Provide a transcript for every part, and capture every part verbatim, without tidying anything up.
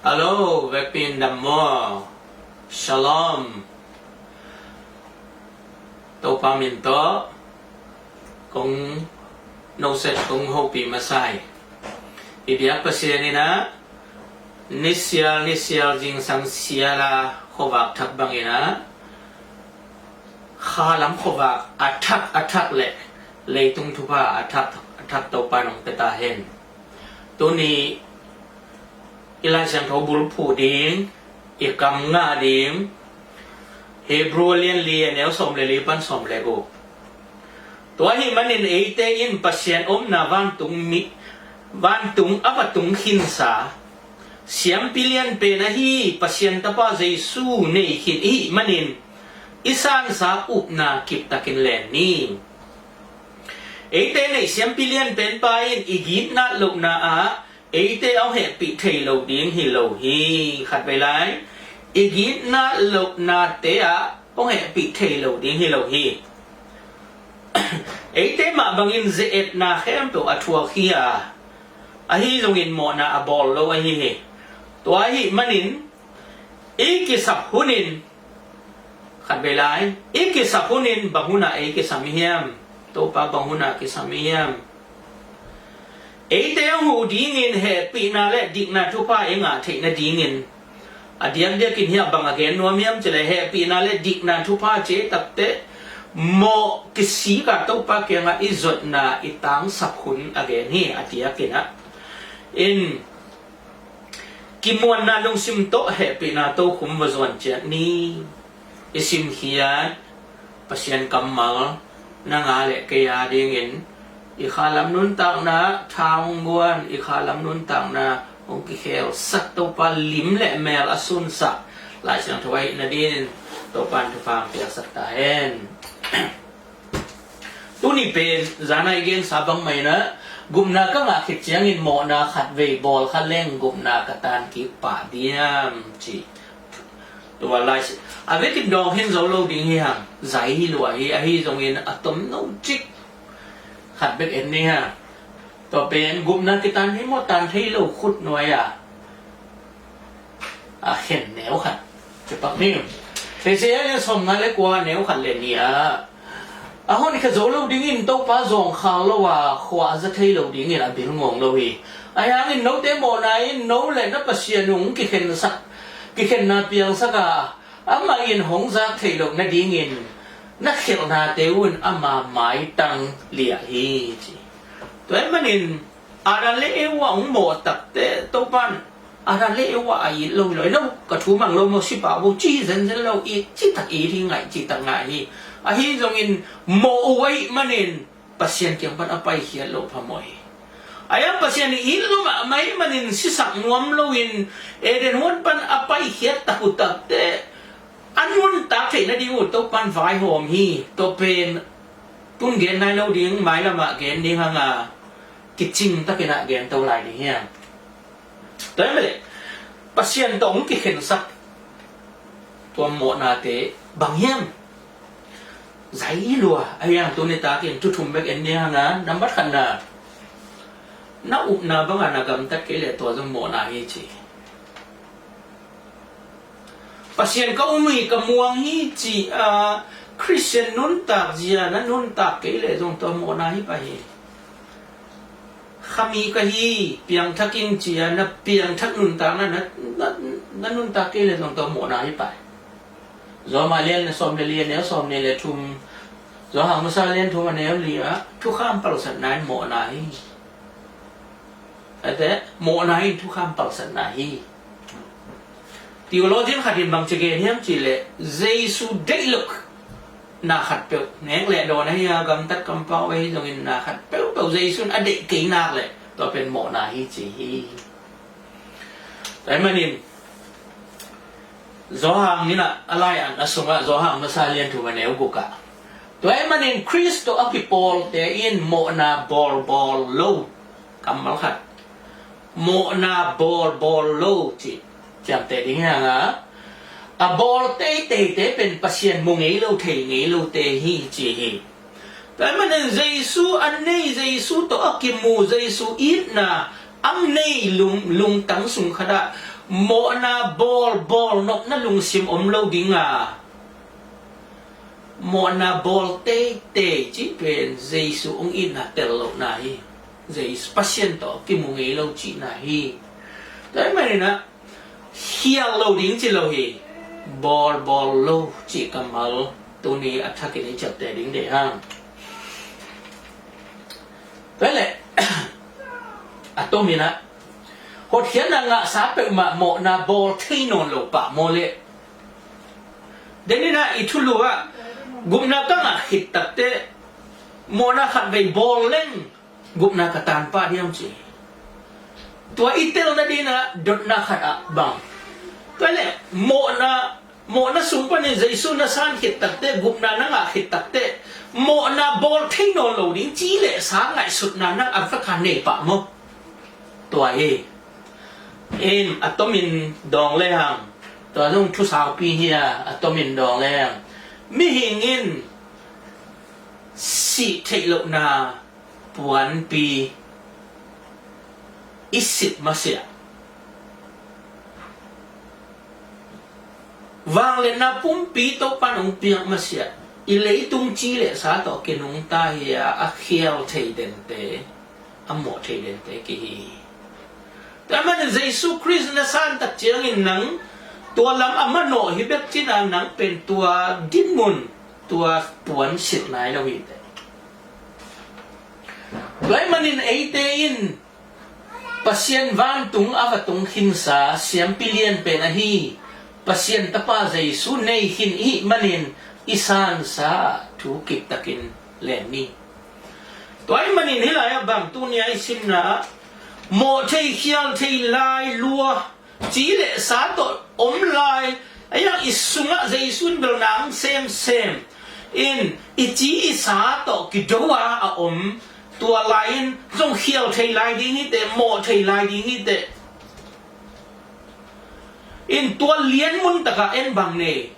Hello, vekpi in dam maw? Shalom. Topa min tawh kong noset kong hopih masa hi. I biak Pasian in ah nisial nisial zingsang sial a khuavak thak bangin ah khalam khuavak a thak a thak le leitung thupha a thak a thak Topa nong pia ta hen. Tuni i Lai Siangtho bulphuh ding, i kam ngah ding, Hebru a lian li a neu sawm le li pan sawm le guk. Tua ahih manin eite in Pasian omna vantung mi vantung a va tung khinsa siampi lianpen ahi Pasian Tapa Jesu nei khin ihih manin i sansa upna kiptakin len ni. Eite neih siampi lianpen pa in i gitnat lohna ah eite a hong hehpih thei lo ding hi lo hi. Khatvei lai i gitnat lohnate ah hong hehpih thei lo ding hi lo hi. Eite mah bangin ze-etna khempeuh a thuak hi a, ahi zongin mawhna a bawl lo ahi hi. Tua ahih manin i kisap hunin khatvei lai i kisap hunin bang hunah ei kisam i hiam? Topa bang hunah kisam i hiam? Eite a huh dingin hehpihna le dikna thupha i ngah theih nadingin a diakdiakin hiah bang a gen nuam hiam cileh hehpihna le dikna thupha ci takte mawh kisik a Topa kiangah i zotna i tangsap hun a gen hi. A diakin ah in kimuanna lungsim tawh hehpihna tokhum va zuan ciat ni. I simkhiat Pasian kammal na nga le kei a dingin i khalam nuntakna tha hong guan, i khalam nuntakna hong kikhelsak Topa lim le mel a sunsak Lai Siangtho ahih nadingin Topa in thupha hong piaksak ta hen. Tuni pen zana i gensa bangmah in ah gupna ka ngah khit ciangin mawhna khatvei bawl kha leng gupna ka tan kik pah diam ci. Tua lai a vekin dawng khin zo lo ding hi hang. Zai lua hi, ahi zongin a tom no cik khat bek en ni hang. Tua pen gupna kitan hi maw, tan thei lo khut nuai a a khen neu khat kipak ni. Thesia in sawmnga le kua neu khat le nih ah a hon kha zo lo dingin Topa zawngkhal lo a khua a za thei lo dingin a bil ngawng lo hi. Ahi hangin note mawhna in no le na Pasian ung kikhensak, kikhenna piangsak a amah in hong zak theih loh nadingin na khelhnate un ama maitang liah hi ci. Tua ahih manin Adam le Eva hong mawh takte Topa in Adam le Eva a it lo hi lo. No ka thu mang lo maw, si pah vo ci zenzen lo, it citak it hi, ngaih citak ngaih hi. Ahi zongin mawh uh ahih manin Pasian kiang pan a paikhiat loh phamawh hi. Ahi hang Pasian i it lo mahmah ahih manin sisak nuam loin Eden huan pan a paikhiat tak uh takte a nuntak theih nading uh Topa in vaihawm hi. Tua pen tun gen nai lo ding, mailam ah gen ding hang a kicing takin ah gen to lai ding hi hang. Tua ahih manin Pasian tawh hong kikhensak tua mawhnate bang hiam? Zai lua ahi hang tuni takin thu thum bek en ding hang a, nambat khatna, na upna bangah na gamtat kei leh tua zong mawhna hi ci. Pasian ka um hi, ka muang hi ci a, Khristian nuntak zia na nuntak kei leh zong tua mawhna hi pah hi. Khami ka hi, piangthak in ci a na piangthak nuntakna na, na, na nuntak kei leh zong tua mawhna hi pah hi. Zawhang a lian sawm le li a neu sawm nih le thum, Zawhang masa lian thum a neu li ah thukham palsatna in mawhna hi. Ate mawhna in thukham palsatna hi. Theologian khat in bangci gen hiam cih leh Jesu deih loh na khat peuh, nek le dawn ahi a, gamtat kampau ahi zongin na khat peuhpeuh Jesu in a deih kei nak leh tua pen mawhna hi ci hi. Tua ahih manin Zawhang in ah a lai-an a sungah Zawhang masa lian thum a neu guk ah, tua ahih manin Khrist tawh a kipawlte in mawhna bawlbawl lo, kammal khat, mawhna bawlbawl lo cih ciamteh ding hi hang a, a bawl teiteite pen Pasian mu ngei lo, thei ngei lote hi ci hi. Tua ahih manin Jesu a nei, Jesu tawh a kimu, Jesu itna a nei lung, lungtang sung khatah Mawhna bawl, bawl nopna lungsim om lo ding a, mawhna bawl teitei cih pen Jesu hong itna tel lohna hi. Jesu Pasian tawh kimu ngei lo cihna hi. Tua ahih manin ah khial lo ding ci lo hi. Bawl, bawl lo cih kammal tuni a thakin i ciapteh ding deih hang. Tua leh a tomin ah hotkhiatna ngahsa peuhmah mawhna bawl thei nawn lo pah maw leh? Denin ah i thulu ah gupna ka ngah khit takteh mawhna khatvei bawl leng gupna ka tan pah diam ci. Tua i tel nading ah dotna khat ah bang, tua leh mawhna, mawhna sung panin Jesu na san khit takteh, gupna na ngah khit takteh mawhna bawl thei nawn lo ding ci leh sa ngaihsutna nang a vek a nei pah maw? Tua hi. In a tomin dawng lehang, tua zong thusaupi hi a, a tomin dawng lehang, mihing in sih theih lohna puanpi i sit masiah, vangliatna pumpi Topan hong piak masiah, i leitung ci leh sa tawh kinungta hi a, a khial thei dente, a mawh thei dente kihi hi. Tua ahih manin Jesu Khrist na san tak ciangin nang tua lam a manawh hi bek cin a, nang pen tua dinmun, tua puan sit nai lo hi teh. Tua ahih manin eite in Pasian vantung a va tung khinsa siampi lian pen ahi Pasian Tapa Jesu nei khin i hih manin i sansa thu kiptakin len ni. Tua ahih manin hih lai-ah bang tuni-a i simna ah mawh thei, khial thei lai, lua ci leh sa tawh om lai, a iang i sungah Jesu in bel nang semsem in i ci i sa tawh kido a a om, tua lai in zong khial thei lai ding hi teh, mawh thei lai ding hi teh. In tua lian mun takah en bang nei,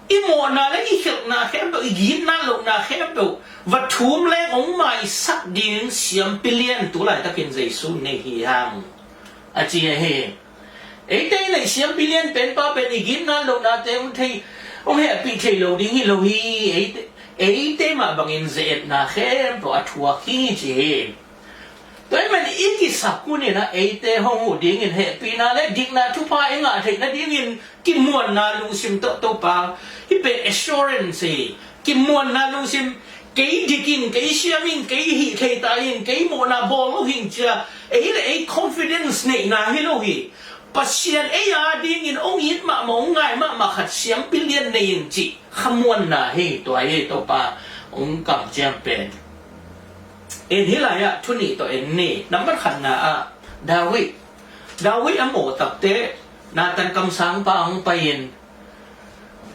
i mawhna le i khialhna khempeuh, i gitna lohna khempeuh va thum leng hong maisak ding siampi lian tu laitakin Jesu nei hi hang, a ci ahi. Eite i neih siampi lian penpa pen i gitna lohnate hong thei, hong hehpih thei lo ding hi lo hi. Eite, eite mah bangin ze-etna khempeuh a thuak hi ci hi. Tua ahih manin i kisak hun in ah eite hong huh dingin hehpihna le dikna thupha i ngah theih nadingin kimuanna lungsim tawh Topa, hih pen assurance hi. Kimuanna lungsim, kei dik in, kei siam in, kei hih thei ta in, kei mawhna bawl lo hing cia, ei le ei confidence neihna hi lo hi. Pasian ei a dingin hong it mahmah, hong ngai mahmah khat siampi lian nei in cih khamuanna hi. Tua hi Topa hong kamciam pen. In hih lai-ah thu nih tawh en ni. Nambat khatna ah David, David a mawh takteh Nathan kamsangpa hong pai-in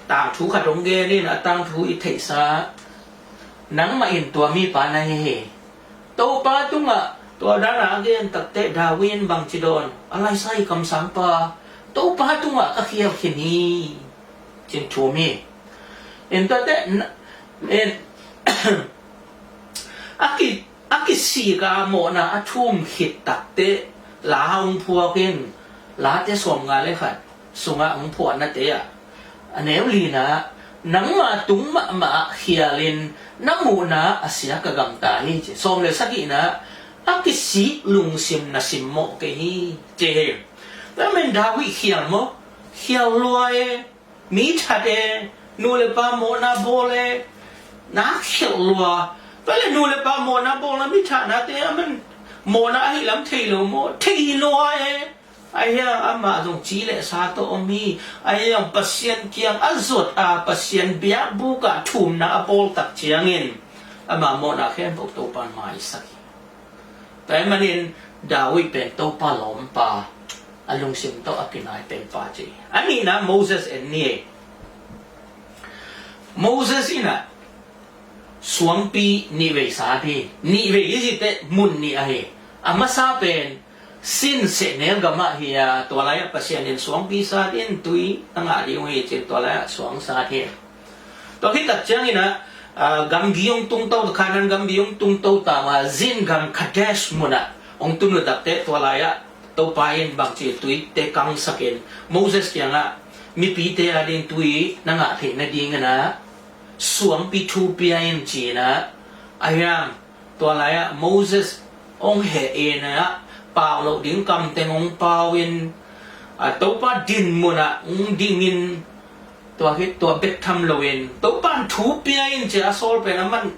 tangthu khat hong gen in, a tangthu i theihsa, nangmah in tua mipa na hi hi. Topa tungah tua dan a gen takteh David in bangci dawn, a laisa i kamsangpa, Topa tungah ka khial khin hi, ci-in thum hi. In tuate, in, a ki, a kisik a mawhna a thum khit takteh la hong phuak in, Late sawmnga le khat sungah hong phuahnate ah, a neu lina, nangma tung mahmah ah khialin na muhna a sia ka gamta hi, ci. Sawm le sagihna, a kisik lungsim na simmawh kei hi, ci hi. Tua ahih manin David khial maw? Khial lua e. Mi that e, nu le pa mawhna bawl e, na khialh lua. Tua leh nu le pa mawhna bawlna, mi thatnate a man mawhna ahih lam thei lo maw? Thei lua e. Ahi hang amah zong ci le sa tawh om hi. Ahi hang Pasian kiang a zuat a, Pasian biakbuk ah thumna a bawl tak ciangin ama mawhna khempeuh Topa'n maisak hi. Tua ahih manin David pen Topa lawmpa, a lungsim tawh a kinai penpa ci. A nihna Moses en ni. Moses in ah suangpi nihvei sat hi. Nihvei i cih teh mun nih ahi. A masa pen Sin sehnel gamah hi a, tua lai-ah Pasian in suangpi sat in tui na ngah ding uh hi ci-in tua lai-ah suang sat hi. Tua khit tak ciangin ah, aa, gamgi hong tungto, Kanaan gamgi hong tungto ta ma, Zin gam Kadesh munah hong tun uh takteh tua lai-ah Topa in bangci tuite kangsakin Moses kiangah mipite ading tui na ngah theih nadingin ah suangpi thu pia in ci-in ah, a hiang tua lai-ah Moses hong heh in ah pau loh ding kamteng hong pau in, a Topa din munah hong dingin tua khit tua bek tham loin Topa in thu pia in ci a sawl pen a man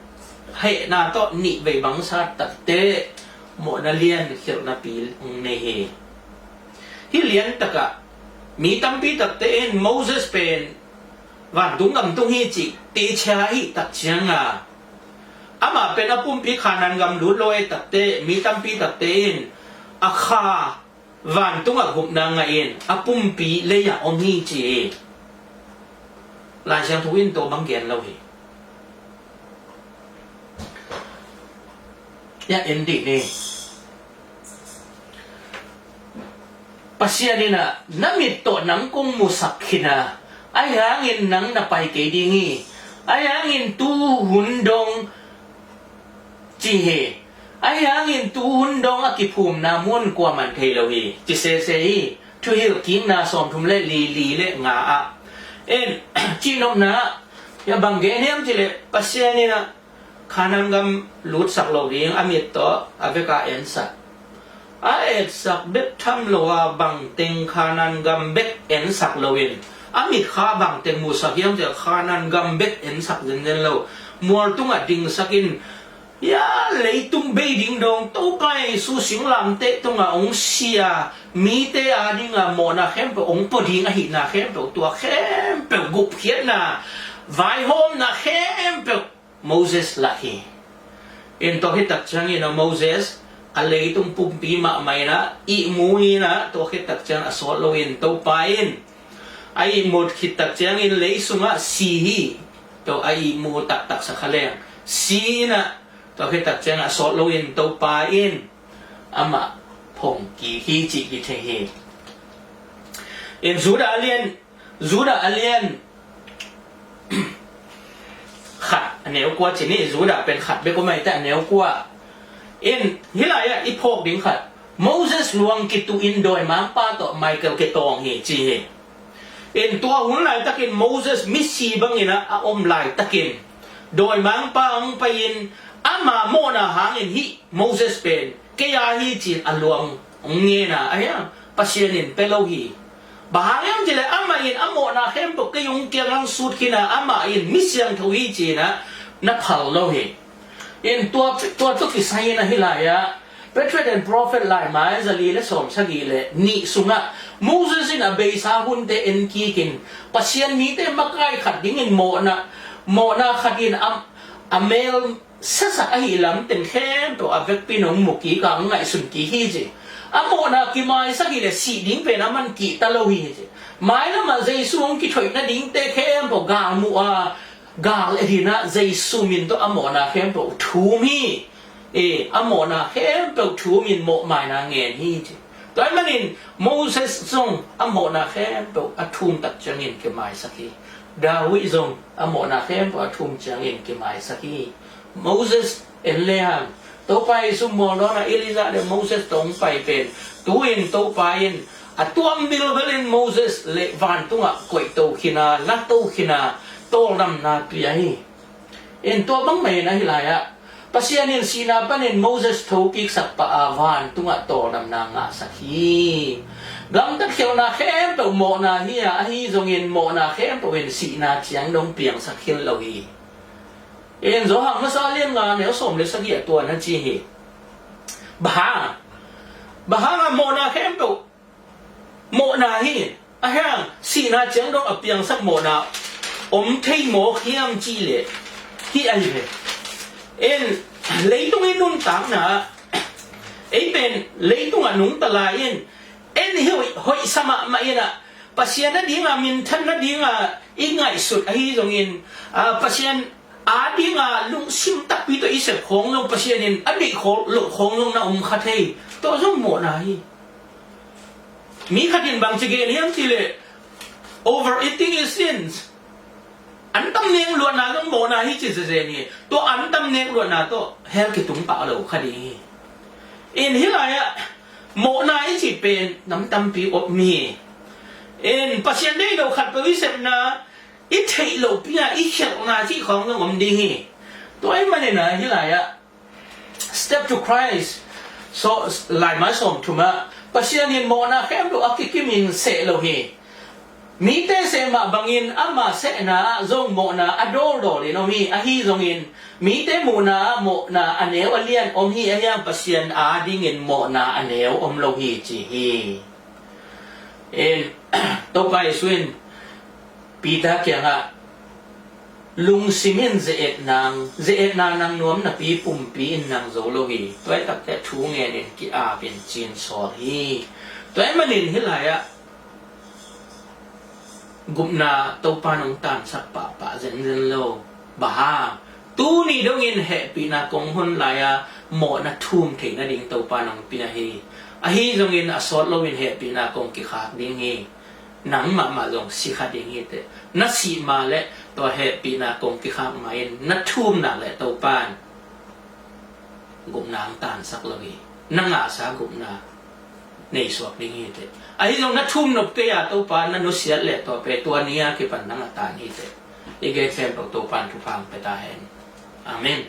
hehna tawh nih vei bangsa takteh mawhna lian khelhnapi hong nei hi. Hih lian takah mi tampi takte in Moses pen vantung gam tung hi cih teci ahih tak cianga amah pen a pumpi Khanan gam lut lo ei takteh mi tampi takte in a kha vantungah gupna ngah in a pumpi lei-ah om hi ci hi. Lai Siangtho in tua bang gen lo hi. Ya en dih ni. Pasian in ah na mit tawh nang kong musak khin a, ahi hangin nang na pai kei ding hi. Ahi hangin tu hun dong ci hi. Ahi hangin tu hun dong a kiphumna mun kuaman thei lo hi ci sese hi. Thuhilh kikna sawmthum le li, li le nga ah. En cihnopna ah ya bang gen hiam cileh Pasian in ah Khanan gam lutsak lo ding a mit tawh a veka ensak. A etsak bek tham lo a bangteng Khanan gam bek ensak loin a mit kha bangteng musak hiam cia Khanan gam bek ensak zenzen lo. Mual tungah dingsak in ya leitung bei ding dong Topa Jesu singlamteh tungah hong sia mite a dinga mawhna khempeuh hong pua ding ahihna khempeuh tua khempeuh gupkhiatna vaihawmna khempeuh Moses lah hi. In tua khit tak ciangin a Moses a leitung pumpi mahmah in a ihmu in a tua khit tak ciang a sawt loin Topa in a ihmu khit tak ciangin lei sungah si hi. Tua a ihmu taktak sa kha leng si in a tua khit tak ciang a sawt loin Topa in amah phong kik hi cih kithei hi. In Judah a lian Judah a lian khat a neu kua ci ni, Judah pen khat bek om ai te a neu kua. In hih lai-ah i phawk ding khat Moses luang kitu in dawimangpa tawh Michael kitawng hi ci hi. In tua hun laitakin Moses misi bangin a om laitakin dawimangpa hong pai-in ama mawhna hangin hih Moses pen kei a hi ci-in a luang hong ngen a, ahi a Pasian in pe lo hi. Bang hang hiam cileh amah in a mawhna khempeuh kei hong kiangah sut khin a amah in mi siangtho hi ci-in a na phal lo hi. In tua, tua tawh kisai in a hih lai-ah Patriarch and Prophet laimai zali le sawm sagih le nih sungah Moses in a beisa hunte en kikin Pasian mite makai khat dingin mawhna, mawhna khat in a, a mel sasak ahi lam teng khempeuh a vekpi in hong mu kik a hong ngaihsun kik hi ci. A mawhna kimaisak hi le sih ding pen a man kihta lo hi ci. Mailamah Jesu hong kithoih nadingte khempeuh galmuh a gal edin a Jesu min tawh a mawhna khempeuh thum hi. E, a mawhna khempeuh thum in mawhmaina ngen hi ci. Tua ahih manin Moses zong a mawhna khempeuh a thum tak ciangin kimaisak hi. David zong a mawhna khempeuh a thum ciangin kimaisak hi. Moses en le hang Topa Jesu mualdawnah Elijah le Moses tawh hong pai pen tu-in Topa in a tuam bilbel in Moses le vantungah koihto khin a, lato khin a, tawldamna pia hi. In tua bangmah in a hih lai-ah Pasian in sihna panin Moses thokiksak pah a vantungah tawldamna ngahsak hi. Gamtat khialhna khempeuh mawhna hi a, ahi zongin mawhna khempeuh in sihna ciang dong piangsak khin lo hi. In Johan masa lian nga neu sawm le sagih a tua na ci hi. Bang hang, bang hang a mawhna khempeuh mawhna hi. A hiang sihna ciang dong a piangsak mawhna om thei mawk hiam cih leh hih ahi ve. In leitung i nuntakna ei pen leitungah nungta lai in en hi hoih, hoihsa mahmah in a Pasian a dinga minthan nadinga i ngaihsut ahi zongin a Pasian a dinga lungsim takpi tawh i sep khawng zong Pasian in a deih khawng, loh khawng zong na om kha thei. Tua zong mawhna hi. Mi khat in bangci gen hiam cih leh overeating is sins. Antam nek luatna zong mawhna hi ci zezen hi. Tua antam nek luatna tawh hell kitung pah lo kha ding hi. In hih lai-ah Mawhna i cih pen nam tampi om hi. In Pasian deih lo khatpeuh i sepna i theih lohpi a i khialhna cih khawng zong om ding hi. Tua ahih manin a hih lai-ah Step to Christ, so, laimai sawmthum ah Pasian in mawhna khempeuh a kikimin seh lo hi. Mite seh mah bangin ama sehna ah zong mawhna a dawldawlin om hi. Ahi zongin mite muhna ah mawhna a neu a lian om hi. Ahi hang Pasian adingin mawhna a neu om lo hi ci hi. In Topa Jesu in Peter kiangah lungsim in ze-et nang, ze-etna nang nuam napi pumpi in nang zo lo hi. Tua ahih takteh thu ngenin ki-apin cinsawl hi. Tua ahih manin hih lai-ah gupna Topa in hong tansak pahpah zenzen lo. Bang hang? Tuni dongin hehpihna kong hon lai-a mawhna thum theih nading Topa in hong pia hi. Ahi zongin a sawt loin hehpihna kong kikhak ding hi. Nang mahmah zong si kha ding hi teh. Na sih ma leh tua hehpihna kong kikhak ma in na thum nak leh Topa in gupna hong tansak lo hi. Na ngahsa gupna neisuak ding hi teh. Ahi zong na thum nop kei a Topa na nusiat leh tua pen tua ni a kipan nang a tan hi teh. I gen khempeuh Topa in thupha hong pia ta hen. Amen.